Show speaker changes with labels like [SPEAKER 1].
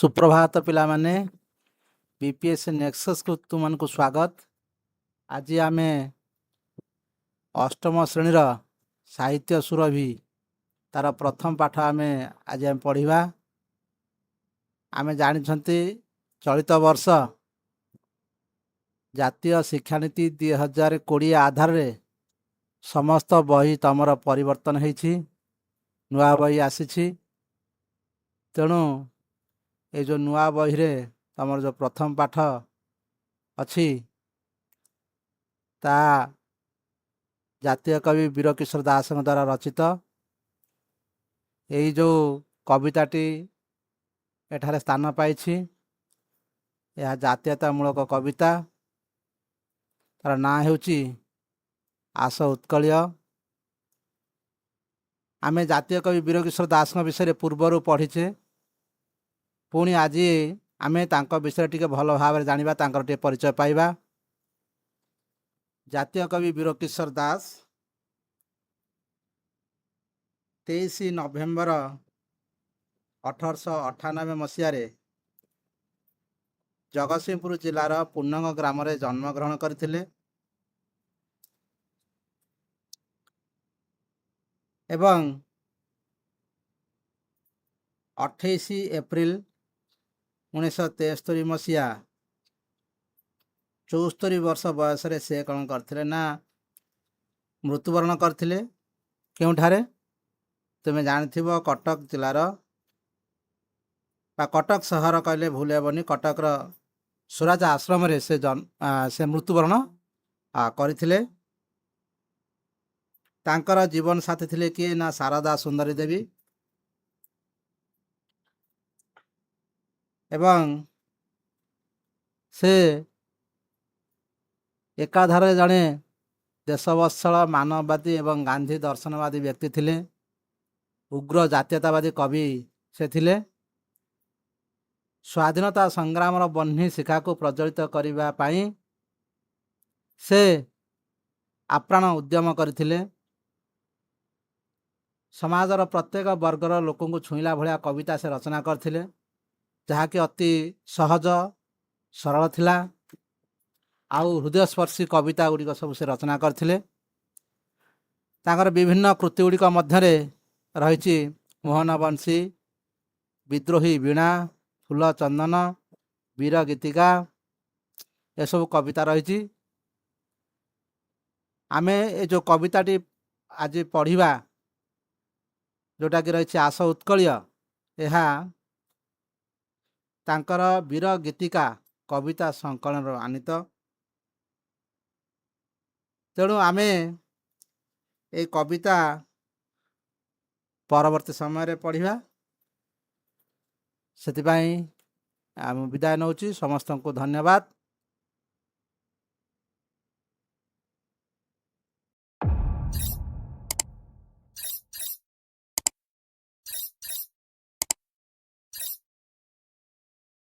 [SPEAKER 1] ସୁପ୍ରଭାତ ପିଲାମାନେ। ବିପିଏସ୍ ନେକ୍ସସ୍କୁ ତୁମମାନଙ୍କୁ ସ୍ୱାଗତ। ଆଜି ଆମେ ଅଷ୍ଟମ ଶ୍ରେଣୀର ସାହିତ୍ୟ ସୁରଭି ତାର ପ୍ରଥମ ପାଠ ଆମେ ଆଜି ଆମେ ପଢ଼ିବା। ଆମେ ଜାଣିଛନ୍ତି, ଚଳିତ ବର୍ଷ ଜାତୀୟ ଶିକ୍ଷାନୀତି 2020 ଆଧାରରେ ସମସ୍ତ ବହି ତମର ପରିବର୍ତ୍ତନ ହେଇଛି, ନୂଆ ବହି ଆସିଛି। ତେଣୁ ଏ ଯେଉଁ ନୂଆ ବହିରେ ତମର ଯେଉଁ ପ୍ରଥମ ପାଠ ଅଛି, ତାହା ଜାତୀୟ କବି ବୀରକିଶୋର ଦାସଙ୍କ ଦ୍ୱାରା ରଚିତ। ଏଇ ଯେଉଁ କବିତାଟି ଏଠାରେ ସ୍ଥାନ ପାଇଛି, ଏହା ଜାତୀୟତାମୂଳକ କବିତା। ତାର ନାଁ ହେଉଛି ଆସ ଉତ୍କଳୀୟ। ଆମେ ଜାତୀୟ କବି ବୀରକିଶୋର ଦାସଙ୍କ ବିଷୟରେ ପୂର୍ବରୁ ପଢ଼ିଛେ। ପୁଣି ଆଜି ଆମେ ତାଙ୍କ ବିଷୟରେ ଟିକେ ଭଲ ଭାବରେ ଜାଣିବା, ତାଙ୍କର ଟିକେ ପରିଚୟ ପାଇବା। ଜାତୀୟ କବି ବୀରକିଶୋର ଦାସ 23 ନଭେମ୍ବର 1898 ମସିହାରେ ଜଗତସିଂହପୁର ଜିଲ୍ଲାର ପୁନଙ୍ଗ ଗ୍ରାମରେ ଜନ୍ମଗ୍ରହଣ କରିଥିଲେ ଏବଂ 28 ଏପ୍ରିଲ 1973 ମସିହା 74 ବର୍ଷ ବୟସରେ ସେ କ'ଣ କରିଥିଲେ ନା ମୃତ୍ୟୁବରଣ କରିଥିଲେ। କେଉଁଠାରେ? ତୁମେ ଜାଣିଥିବ, କଟକ ଜିଲ୍ଲାର ବା କଟକ ସହର କହିଲେ ଭୁଲ ହେବନି, କଟକର ସ୍ୱରାଜ ଆଶ୍ରମରେ ସେ ମୃତ୍ୟୁବରଣ କରିଥିଲେ। ତାଙ୍କର ଜୀବନ ସାଥୀ ଥିଲେ କିଏ ନା ଶାରଦା ସୁନ୍ଦରୀ ଦେବୀ। ଏବଂ ସେ ଏକାଧାରରେ ଜଣେ ଦେଶବତ୍ସଳ, ମାନବବାଦୀ ଏବଂ ଗାନ୍ଧୀ ଦର୍ଶନବାଦୀ ବ୍ୟକ୍ତି ଥିଲେ। ଉଗ୍ର ଜାତୀୟତାବାଦୀ କବି ସେ ଥିଲେ। ସ୍ୱାଧୀନତା ସଂଗ୍ରାମର ବହ୍ନି ଶିଖାକୁ ପ୍ରଜ୍ୱଳିତ କରିବା ପାଇଁ ସେ ଆପ୍ରାଣ ଉଦ୍ୟମ କରିଥିଲେ। ସମାଜର ପ୍ରତ୍ୟେକ ବର୍ଗର ଲୋକଙ୍କୁ ଛୁଇଁଲା ଭଳିଆ କବିତା ସେ ରଚନା କରିଥିଲେ, ଯାହାକି ଅତି ସହଜ ସରଳ ଥିଲା। ଆଉ ହୃଦୟସ୍ପର୍ଶୀ କବିତା ଗୁଡ଼ିକ ସବୁ ସେ ରଚନା କରିଥିଲେ। ତାଙ୍କର ବିଭିନ୍ନ କୃତି ଗୁଡ଼ିକ ମଧ୍ୟରେ ରହିଛି ମୋହନ ବଂଶୀ, ବିଦ୍ରୋହୀ ବୀଣା, ଫୁଲ ଚନ୍ଦନ, ବୀର ଗୀତିକା, ଏସବୁ କବିତା ରହିଛି। ଆମେ ଏ ଯେଉଁ କବିତାଟି ଆଜି ପଢ଼ିବା, ଯେଉଁଟାକି ରହିଛି ଆସ ଉତ୍କଳୀୟ, ଏହା ତାଙ୍କର ବୀର ଗୀତିକା କବିତା ସଂକଳନରୁ ଆନିତ। ତେଣୁ ଆମେ ଏଇ କବିତା ପରବର୍ତ୍ତୀ ସମୟରେ ପଢ଼ିବା। ସେଥିପାଇଁ ମୁଁ ବିଦାୟ ନେଉଛି। ସମସ୍ତଙ୍କୁ ଧନ୍ୟବାଦ।